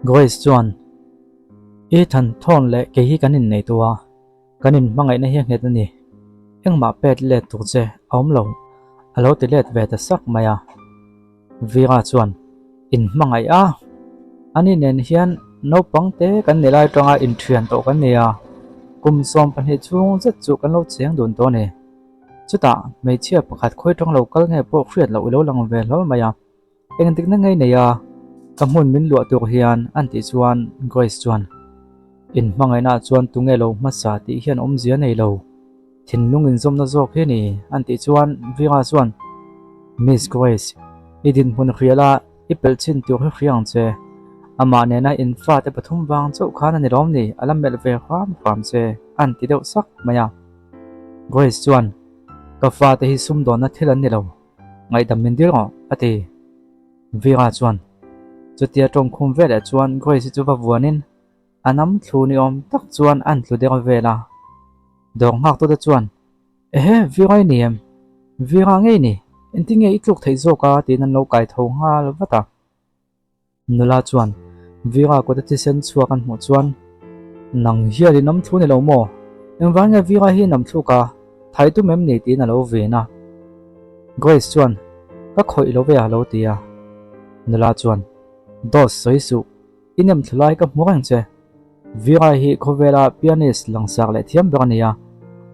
Grace chuan, Ethan Thorne leh kei hi kan innei tawh a, kan inhmangaihna hi a nghet a ni. Engmah pet let tur che a awm lo, a lo ti let ve ta sak mai a. Vera chuan, Inhmangaih a? Ani nen hian naupang te kan ni lai tanga inthian tawh kan ni a, kum 12 chhung zet chu kan lo cheng dun tawh a ni. Chutah hmeichhia pakhat khawi tang lo kal nge pawh hriat loh i lo lang ve hlawl mai a, engtikna ngei nei a ka hmun min luah tur hian an tih chuan Grace chuan, Inhmangaihnaah chuan tunge lo hmasa tih hian awmzia nei lo. Thinlung inzawmna zawk hi ni an tih chuan Vera chuan, Miss Grace, i dinhmun hrial a, i pelh chin tur hi hria ang che. Amah nena in fate pathum vang chauh khan a ni lawm ni, a la melh ve hram hram che, an ti deuh sak mai a. Grace chuan, Ka fate hi sumdawnna thil an ni lo, ngaihdam min dil rawh, a ti. Vera chuan, Chutia tawngkhum veleh chuan Grace-i chu va vuanin, A nam thlu ni awm tak chuan an tlu deuh vel a. Dawr nghaktute chuan, Ehe, Vira i ni em? Vira ngei ni, engtin nge i tluk theih zawk a? tiin an lo kai tho nghal vat a. Nula chuan Vira kut a thisen chhuak an hmuh chuan, Nang hian i nam thlu ni lo maw? Engvang nge Vira hi i nam thluk a? Thai tum em ni? tiin a lo ven a. Grace chuan, Ka khawih lo ve a lo ti a. Nula chuan, Dawt sawi suh. I nem thlu lai ka hmu reng che. Vira hi khawvela pianist langsak leh thiam ber a ni a,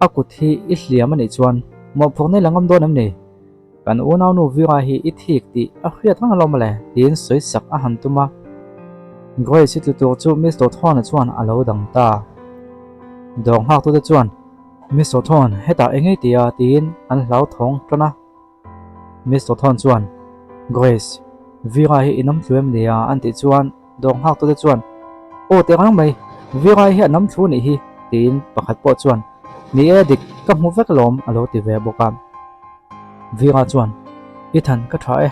a kut hi i hliam a nih chuan mawhphurhna i la ngam dawn em ni? Kan unaunu Vira hi i thik tih a hriat reng alawm mawle tiin sawi sak a han tum a. Grace i tlu tur chu Mister Thorne chuan a lo dang ta. Dawr nghaktute chuan, Mister Thorne, hetah eng ei tia tiin an hlauthawng tan a. Miss Tawthawn chuan, Grace, Vira hi i nam thlu em nia? an tih chuan dawr nghaktute chuan, Aw teh reng mai, Vira hi a nam thlu nih hi, tiin pakhat pawh chuan, Ni e dik, ka hmu vek lawm, a lo ti ve bawk a. Vira chuan, I than ka tha e,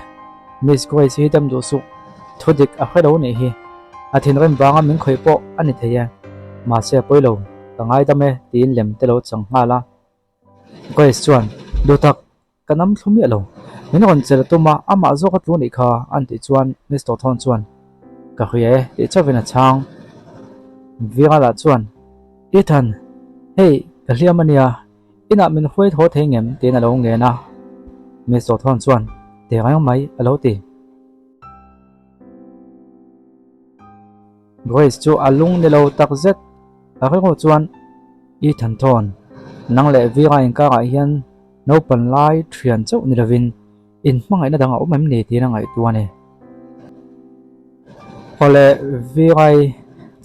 Miss Grace hi dam duh suh, thu dik a hre lo nih hi, a thinrim vanga min khawih pawh a ni thei e, mahse a pawi lo, ka ngaidam e, tiin lem te lo chang nghal a. Grace chuan, Duhtak, ka nam thlu miah lo. Min rawn chelh tum a, amah zawk a tlu nih kha, an tih chuan Mister Thorne chuan, Ka hria e, tih chauhin a chhang. Virala chuan, Ethan, hei, ka hliam a nia, inah min hruai thaw thei ngem? tiin a lo ngen a. Mister Thorne chuan, Teh reng mai, a lo ti. Grace chu a lung ni lo tak zet. A rilru chuan, Ethan Thorne, nang leh Vera inkarah hian naupan lai thian chauh ni lovin inhmangaihna dang a awm em ni tiin a ngaihtuah a ni. Awle, Vera-i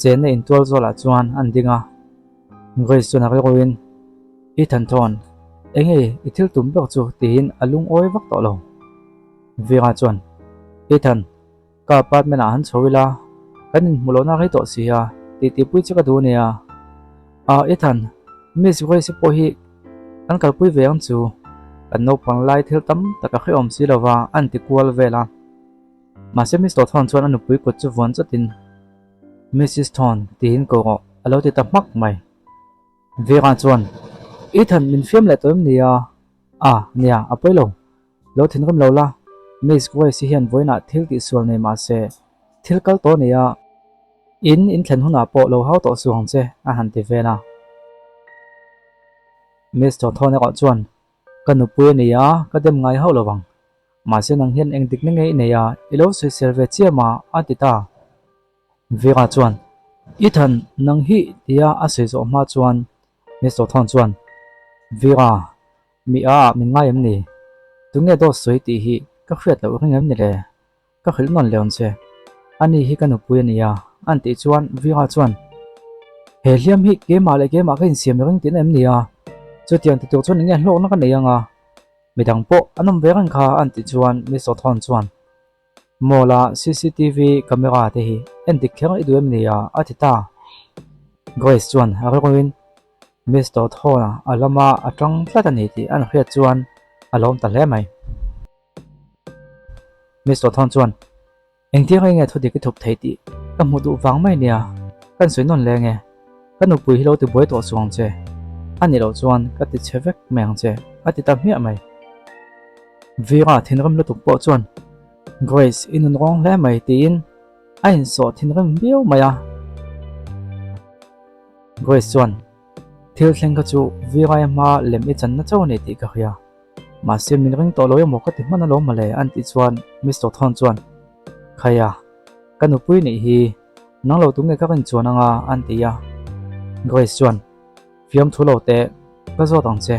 chenna intual zawlah chuan an ding a. Grace chuan a rilruin, Ethan Thorne, enge i thil tum ber chu tiin a lungawi vak tawh lo. Vera chuan, Ethan, Ka apartment ah han chho ila, kan inhmu lohna rei tawh si a, tih tihpui chu ka duh ania. Ah Ethan, Miss Grace pawh hi kan kalpui ve ang chu, kan naupang lai thil tam tak a hrehawm si lova an ti kual vel a. Mahse Mister Thorne chuan a nupui kut chu vuan chatin, Missus Thorne tiin ko rawh a lo ti ta hmak mai. Vera chuan, Ethan min fiam leh tawh em nia? Ah nia, a pawi lo. Lo thinrim lo la, Miss Grace hian vawiinah thil tihsual nei mah se, thil kal tawh nia, in inthlen hunah pawh lo hau tawh suh ang che, a han ti vel a. Mister Thorne erawh chuan, Ka nupui a ni a, ka dem ngai hauh lo vang. Mahse nang hian eng dikna nge i nei a, i lo sawisel ve chiam a, a ti ta. Vera chuan, Ethan, nang hi tia a sawi zawh hma chuan Mister Thorne chuan, Vera, Mi a min ngai em ni? Tunge dawt sawi tih hi ka hriat loh ring em ni le? Ka hrilh nawn leh awm che. Ani hi ka nupui a nia, an tih chuan Vira chuan, He hliam hi keimah leh keimah ka insiam ring tihna em ni a? Chutiang ti tur chuan enge hlawkna ka nei ang a? Midang pawh an awm ve reng kha, an tih chuan Miss Awthawn chuan, Mall-a cctv camera te hi en dik kher i duh em ni a? a ti ta. Grace chuan a rilruin, Mister Thorne a lama a tang tlat a ni tih an hriat chuan a lawm ta hle mai. Mister Thorne chuan, Engtir nge nge thu dik i thup thei tih ka hmuh duh vang mai nia, kan sawi nawn leng e. Ka nupui hi lo ti buai tawh suh ang che. A nih loh chuan ka ti chhe vek mai ang che, a ti ta hmiah mai. Vera thinrim lutuk pawh chuan, Grace, i nun rawng hle mai, tiin. A insawh thinrim viau mai a. Grace chuan, Thil thleng kha chu Virai hma lem i channa chauh a ni tih ka hria. Mahse min ring tawh lo emaw ka ti hman alawm mawle an tih chuan Mister Thorne chuan, Khaia, ka nupui nih hi nang lo tunge ka rin chuan anga an ti a. Grace chuan, Fiamthu lo teh, ka zawt ang che.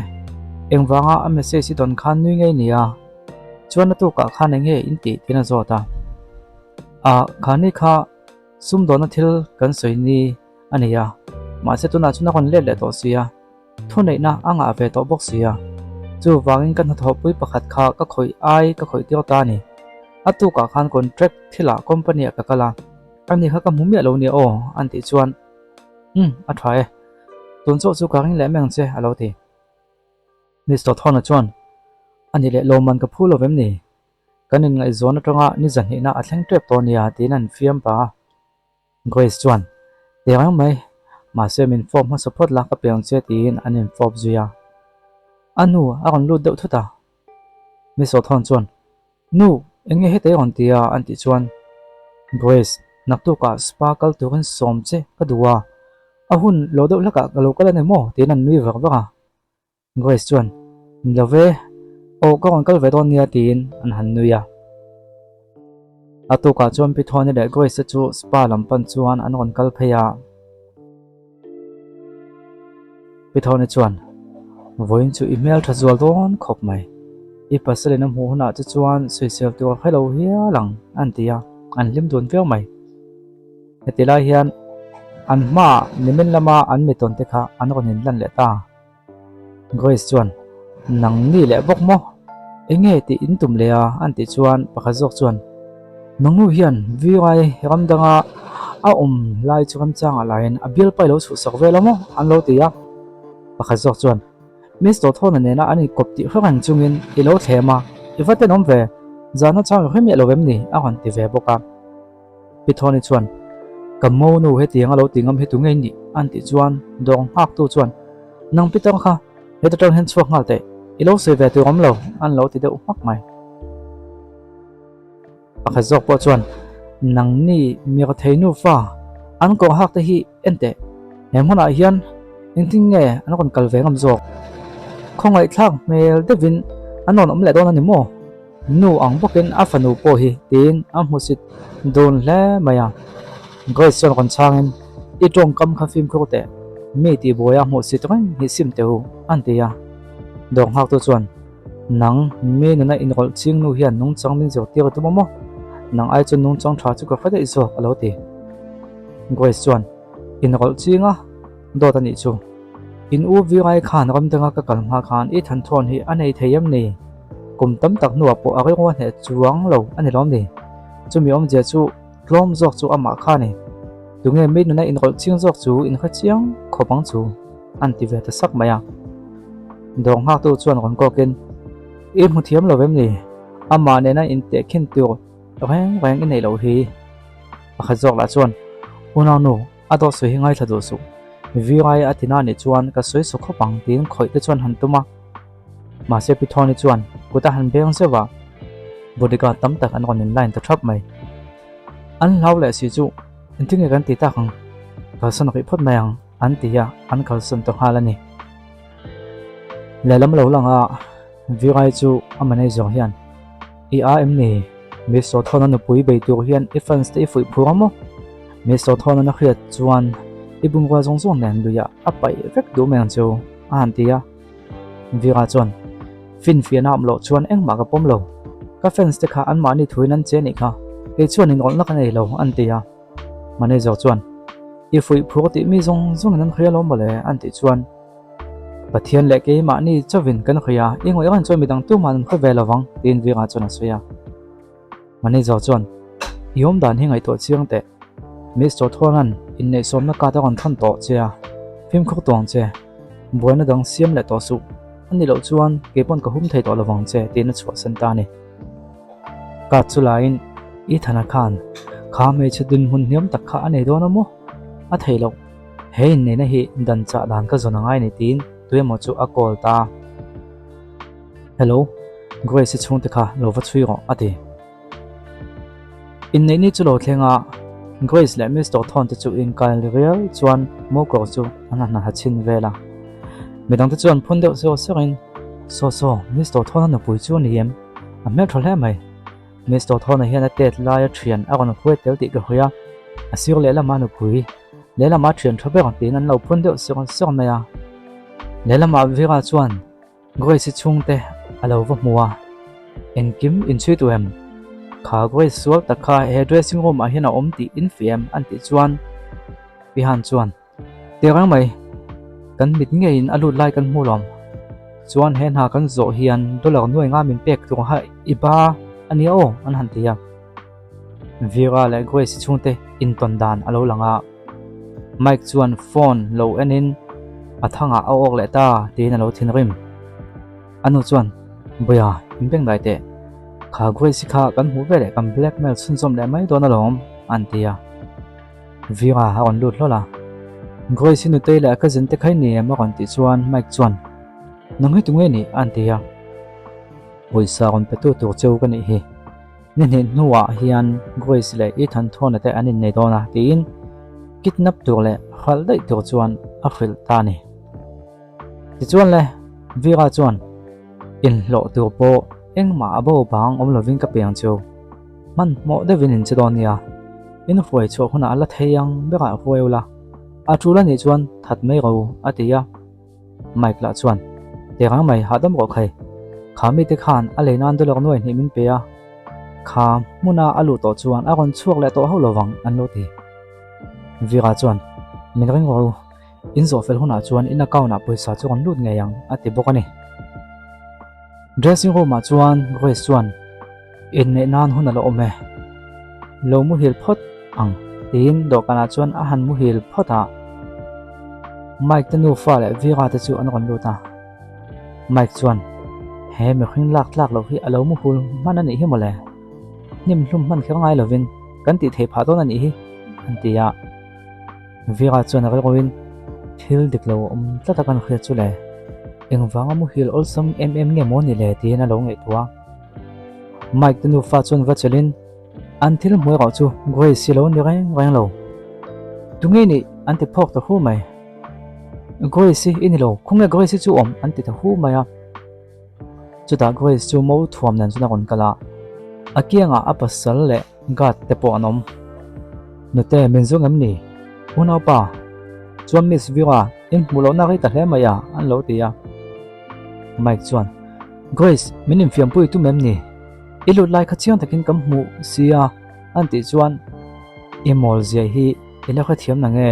Engvanga a message i dawn khan nui ngei nia? Chuan a tukah khan eng nge in tih tiin a zawt a. Ah, khani kha sumdawna thil kan sawi ni a ni a, mahse tunah chuan a rawn let leh tawh si a, thuneihna a ngah ve tawh bawk si a. Chuvangin ka hnathawhpui pakhat kha ka khawih ai ka khawih tir ta a ni. A tukah khan contract thilah company ah ka kal a, ani kha ka hmu miah lo nia aw an tih chuan Umm, a tha e. Tun chauh chu ka ring leh meng che a lo ti. Mister Thorne chuan, A ni leh lawmman ka phu lo vem ni? Kan inngaihzawn atanga ni zahnihna a thleng tep tawh nia tiin an fiam pah a. Grace chuan, Teh reng mai, mahse min fawp hmasa phawt la ka piang che tiin an infawp zui a. A nu a rawn lut deuh thut a. Miss Thorne chuan, Nu, eng nge heta i rawn ti a? an tih chuan, Grace, naktukah spa kal turin sawm che ka duh a, a hun lo deuh hlakah ka lo kal a ni maw? tiin an nui vak vak a. Grace chuan, Ni lo ve, aw ka rawn kal ve dawn nia tiin an han nui a. A tukah chuan Pi Thawni leh Grace te chu spa lam pan chuan an rawn kal phei a. Pi Thawni chuan, Vawiin chu i hmel tha zual dawn khawp mai. I pasalin a hmuh hunah che chuan sawisel tur a hre lo hial ang an ti a, an hlim dun viau mai. Heti lai hian an hmaah nimin lama an mi tawn te kha an rawn inlan leh ta. Grace chuan, Nang ni leh bawk maw? Enge tih in tum leh a? an tih chuan pakhat zawk chuan, Nangnu hian VI ram danga a awm lai chu remchangah laiin a bialpa i lo chhuhsak vel a maw? an lo ti a. Pakhat zawk chuan, Miss Dawthawna nena an inkawp tih hre reng chungin i lo thlem a, i va tenawm ve, zahna chang i hre miah lo em ni? a rawn ti ve bawk a. Pi Thawni chuan, Ka monu hetiang a lo ti ngam hi tu ngei nih? an tih chuan dawng nghaktu chuan, Nang Peter kha heta tang hian chhuak nghal teh, i lo sawi ve tur awm lo, an lo ti deuh hmak mai. Pakhat zawk pawh chuan, Nangni Mirathei nufa an kawng hak te hi en teh, he hmunah hian engtin nge an rawn kal ve ngam zawk? Khawngaihthlak hmel deuhin an rawn awm leh dawn a ni maw? Nu ang bawkin a fanu pawh hi tiin a hmusit dun hle mai a. Grace chuan rawn chhangin, I tawngkam kha fimkhur teh, mi tihbuaia hmuhsit reng hi sim teh u, an ti a. Dawr nghaktu chuan, Nang, mi nuna inrawlh ching nu hian nungchang min zirtir a tum a maw? Nang ai chuan nungchang tha chu ka hre daih zawk, a lo ti. Grace chuan, Inrawlh ching a? Dawt a nih chu. In u Virai khan ramdanga ka kal hma khan i thanthaw'n hi a nei thei em ni? Kum tam tak hnuah pawh a rilru a hneh chuang lo a ni lawm ni? Chumi awmzia chu tlawm zawk chu amah kha a ni. Tunge mi nuna inrawlh ching zawk chu inhre chiang khawp ang chu an ti ve ta sak mai a. Dawr nghaktu chuan rawn kawkin, I hmu thiam lo em ni? Amah nena intehkhin tur reng reng i neih loh hi. Pakhat zawk lah chuan, Unau nu, A dawt sawi hi ngaithla duh suh. Virai a ti na nih chuan ka sawi saw khawp ang tiin khawih te chuan han tum a. Mahse Pi Thawni chuan kut a han beng zeuh a, bodyguard tam tak an rawn in line ta thap mai. An hlau leh si chu engtin nge kan ti tak ang, kalsan rih phawt mai ang an ti a, an kalsan ta nghal a ni. Lehlam lo lang a Virai chu a manager hian I a em ni? Miss Sawthawna nupui bei tur hian i fans te i fuih phur a maw? Miss Sawthawna na hriat chuan i bungrua zawng zawng nen luiah a paih vek duh mai ang chu a han ti a. Vira chuan, Finfiahna awm loh chuan engmah ka pawm lo. Ka fans te kha anmahni thuin an che nih kha, kei chuan inrawlhna ka nei lo an ti a. Manager chuan, I fuih phur tih mi zawng zawngin an hria lo mawle an tih chuan, Pathian leh keimahni chauhin kan hria, i ngawih reng chuan midang tumah an hre ve lo vang, tiin Vira chuan a sawi a. Manager chuan, I awm dan hi ngaihtuah chiang teh. Mister Thornan inneihsawmna card a rawn thawn tawh che a, fimkhur tawng che. Buaina dang siam leh tawh suh. A nih loh chuan kei pawn ka hum thei tawh lo vang che, tiin a chhuahsan ta a ni. Card chu laiin Ethana khan kha hmeichhe dinhmun hniam tak kha a nei dawn a maw? A thei loh. He inneihna hi dan chah dan ka zawn a ngai ni tiin tuemaw chu a call ta. Hello, Grace-i chhungte kha lo va chhui rawh a ti. Inneihni chu lo thleng a. Grace leh Mister Thorne te chu inkai riau chuan mo kawr chu an han ha chhin vel a. Midangte chuan phun deuh sawk sawkin, Saw saw, Mister Thorne-a nupui chu a ni em? A hmeltha hle mai. Mister Thorne-a hian a tet laia thian a rawn hruai tel tih ka hria. A sir lehlamah nupui, lehlamah thian tha ber tiin an lo phun deuh sawk sawk mai a. Lehlamah Vera chuan Grace-i chhungte a lo va hmu a, Engkim inchhui tu em? Kha Grace sual tak kha he dressing room ah hian a awm tih in fih em? an tih chuan Pihan chuan, Teh reng mai, kan mit ngeiin a lut lai kan hmu lawm. Chuan he hna kan zawh hian dollar nuai nga min pek tur kha i ba a nia aw an han ti a. Vera leh Grace chhungte intawn dan a lo lang a, Mike chuan phone lo enin a thangah a awk leh ta tiin a lo thinrim. A nu chuan, Bawia, in beng dai teh. Kha Grace kha kan hmuh veleh kan blackmail chhunzawm leh mai dawn alawm an ti a. Vera a rawn lut hlawl a, Grace i nutei leh a cousin te kha i ni em a rawn tih chuan Mike chuan, Nang hi tunge nih? a an ti a. Pawisa rawn pe tu tur cheu ka nih hi. Ni hnih hnuah hian Grace leh Ethan Thorne te an innei dawn a tiin kidnap tur leh hralh daih tur chuan a hrilh ta a ni. Tichuan le, Vera chuan inhlawh tur pawh engmah a bo bang awm lovin ka piang chu hmanhmawh deuhin in che dawn nia. In hruai chhuah hunah a la thei ang berah hruai ula, a tul anih chuan that mai ro a ti a. Mike lah chuan, Terang mai, hahdam rawh khai. Kha mite khan a lei nan dollar nuai hnih min pe a, kha hmuna a luh tawh chuan a rawn chhuak leh tawh hauh lo vang, an lo ti. Vera chuan, Min ring rawh u, in zawh fel hunah chuan in account ah pawisa chu rawn lut ngei ang, a ti bawk a ni. Dressing room ah chuan Grace chuan, Inneih nan hun a la awm e, lo muhil phawt ang tiin dawhkanah chuan a han muhil phawt a. Mike te nufa leh Vera te chu an rawn lut a. Mike chuan, He mihring lak tlak loh hi a lo muhul hman a nih hi mawle, hnim hlum hman kher ngai lovin kan tih theih phah dawn a nih hi, an ti a. Vera chuan a rilruin thil dik lo awm tlat a kan hriat chu le, engvanga muhil awlsam em em nge maw ni le tiin a lo ngaihtuah a. Mike te nufa chuan va chelhin an thil hmuh erawh chu Grace hi lo ni reng reng lo. Tunge nih an ti phawk ta hu mai. Grace hi i ni lo, khawnge Grace hi chu awm an ti ta hu mai a. Chutah Grace chu mo thuam nen chuan a rawn kal a, a kiangah a pasal leh guard te pawh an awm. Nute min zawng em ni? Unaupa chuan Miss Vera in hmuh lohna rei ta hle mai a an lo ti a. Mike chuan Grace, min infiampui tum em ni? I lut lai kha chiang takin kan hmuh si a, an tih chuan i mawl zia hi i la hrethiam na nge?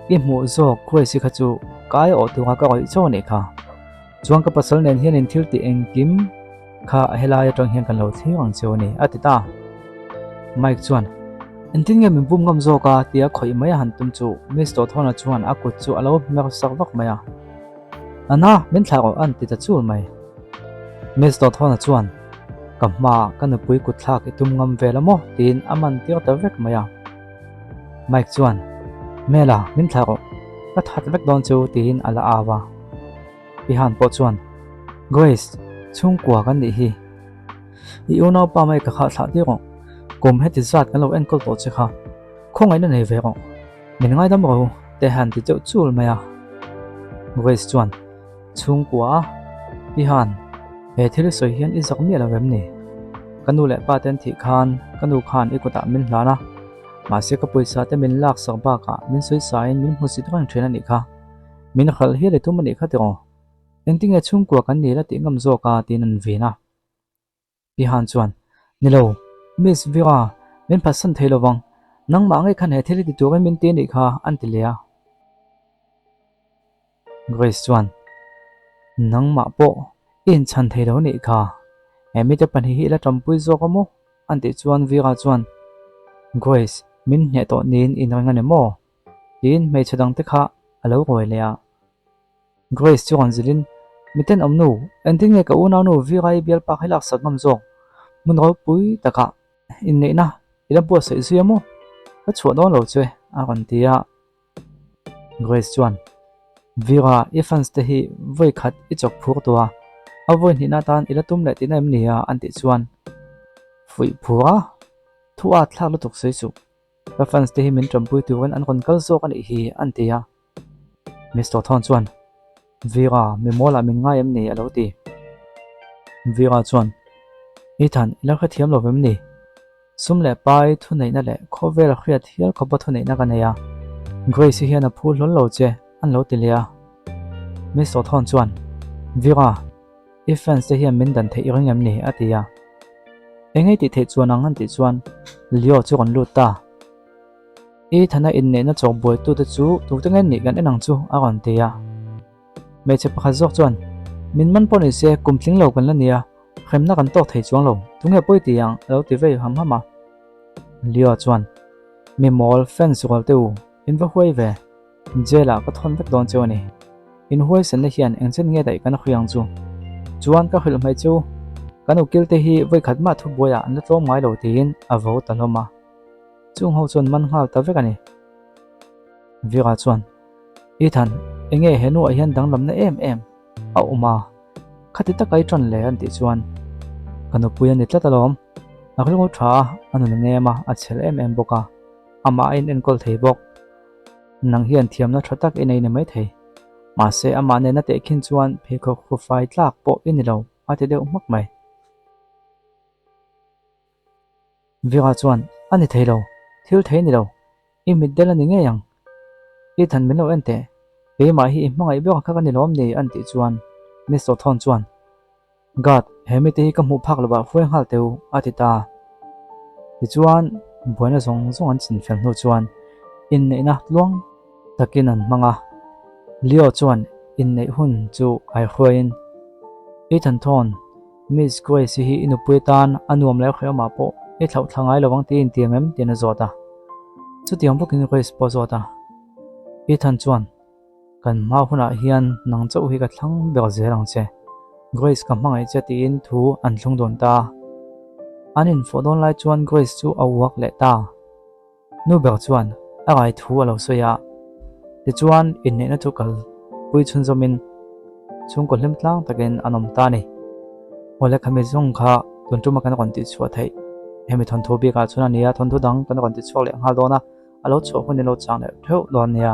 I hmuh zawk Grace-i kha chu ka aiawh tura ka rawih chauh a nih kha. Chuan ka pasal nen hian in thil tih engkim kha helai atang hian kan lo thlir ang cheu a ni, a ti ta. Mike chuan, Engtin nge min bum ngam zawk a? tia khawih mai a han tum chu Mister Thorne-a chuan a kut chu a lo hmer sak vak mai a. Anna, min thlah rawh an ti ta chul mai. Miss Dawthawna chuan, Ka hmaah ka nupui kut thlak i tum ngam vel a maw? tiin a man tir ta vek mai a. Mike chuan, Mela, min thlah rawh, ka that vek dawn chu tiin a la au a. Pihan pawh chuan, Grace, chhungkua kan nih hi. I unaupa mai ka khah thlah tir rawh, kum heti zat kan lo enkawl tawh che kha, khawngaihna nei ve rawh. Min ngaidam ro te han ti deuh chul mai a. Grace chuan, Chhungkua a, i han, he thil sawi hian i zak miah lo em ni? Ka nu leh pa te an thih khan ka nu khan i kutah min hlan a, mahse ka pawisa te min lak sak bakah min sawi sain min hmusit reng thin a nih kha. Min hralh hial i tum a nih kha tiraw? Engtinge chhungkua kan ni la tih ngam zawk a tiin an vin a. Pihan chuan, Ni lo, Miss Vera, min phatsan thei lo vang. Nangmah ngei khan he thil hi ti turin min ti a nih kha, an ti leh a. Grace chuan, Nangmah pawh i inchhan thei lo nih kha. He mite pahnih hi i la tanpui zawk a maw? an tih chuan Vera chuan, Grace, min hneh tawh niin i inring a ni maw? tiin hmeichhe dangte kha a lo ruai leh a. Grace chu rawn zilhin, Mi tenawm nu, engtin nge ka unaunu Virai bialpa hi laksak ngam zawk? Hmun ropui takah inneihna i la buatsaih zui a maw? Ka chhuah dawn lo che, a rawn ti a. Grace chuan, Vira, i fans te hi vawi khat i chawk phur tawh a, a vawi hnihna atan i la tum leh tihna em ni a? an tih chuan, Fuih phur a, thu a thlak lutuk sawi suh. Ka fans te hi min ṭampui turin an rawn kal zawk a nih hi, an ti a. Mister Thorne chuan, Vera, mi mawlah min ngai em ni? a lo ti. Vera chuan, Ethan, i la hrethiam lo vem ni? Sum leh pai thuneihna leh khawvel hriat hial khawpa thuneihna ka nei a, Grace-i hian a phu hlawl lo che, an lo ti leh a. Mister Thorne chuan, Vera, i fans te hian min dan theih i ring em ni? a ti a. Eng ei tih theih chuan ang an tih chuan Leo chu rawn lut ta. Ethan-a inneihna chawk buaitute chu tute nge nih kan en ang chu a rawn ti a. Hmeichhe pakhat zawk chuan, Min man pawh ni se, kum tling lo kan la nia, hremna kan tawk thei chuang lo, tunge pawi ti ang a lo ti vei ham ham a. Leo chuan, Mi mawl, fans rual te u, in va huai ve. Jail ah ka thawn vek dawn cheu a ni. In huaisenna hian eng chen nge daih kan hri ang chu? Chuan ka hrilh hmai cheu, kan ukil te hi vawikhat mah thubuai ah an la tlawm ngai lo tiin a vo ta hlawm a. Chung ho chuan man nghal ta vek a ni. Vira chuan, Ethan, enge he nuah hian danglamna em em a awm a? Khati taka i ṭan le an tih chuan, Ka nupui a ni tlat alawm. A rilru ṭha a, a nun a nem a, a chhel em em bawk a, amah a inenkawl thei bawk. Nang hian thiamna tha tak i nei ni maithei. Mahse, amah nena tehkhin chuan pheikhawk hufai tlak pawh i ni lo, a ti deuh hmak mai. Vera chuan, A ni thei lo, thil thei ni lo, i mitdel a ni ngei ang. Ethan min lo en teh, keimah hi i hmangaih ber kha ka ni lawm ni an tih chuan Mister Thorne chuan, Guard, he mite hi ka hmuh phak lovah hruai nghal teh u, a ti ta. Tichuan, buaina zawng zawng an chinfel hnu chuan inneihna tluang takin an hmang a. Leo chuan inneih hun chu kaihruaiin, Ethan Thorne, Miss Grace hi i nupui atan a nuam leh hrehawmah pawh i thlauh thla ngai lo ang tih i intiam em? tiin a zawt a. Chutiang bawkin Grace pawh a zawt a. Ethan chuan, Kan hma hunah hian nang chauh hi ka thlang ber zel ang che. Grace ka hmangaih che tiin thu an thlung dawn ta. An infawh dawn lai chuan Grace chu a uak leh ta. Nu ber chuan a rai thu a lo sawi a. Tichuan inneihna chu kal pui chhunzawmin chhungkaw hlim tlang takin an awm ta a ni. Awle khami zawng kha tun tuma kan rawn tihchhuah theih. Hemi thawnthu bikah chuan a ni a, thawnthu dang kan rawn tichhuak leh nghal dawn a, a lo chhuah hun i lo chang leh theuh dawn nia.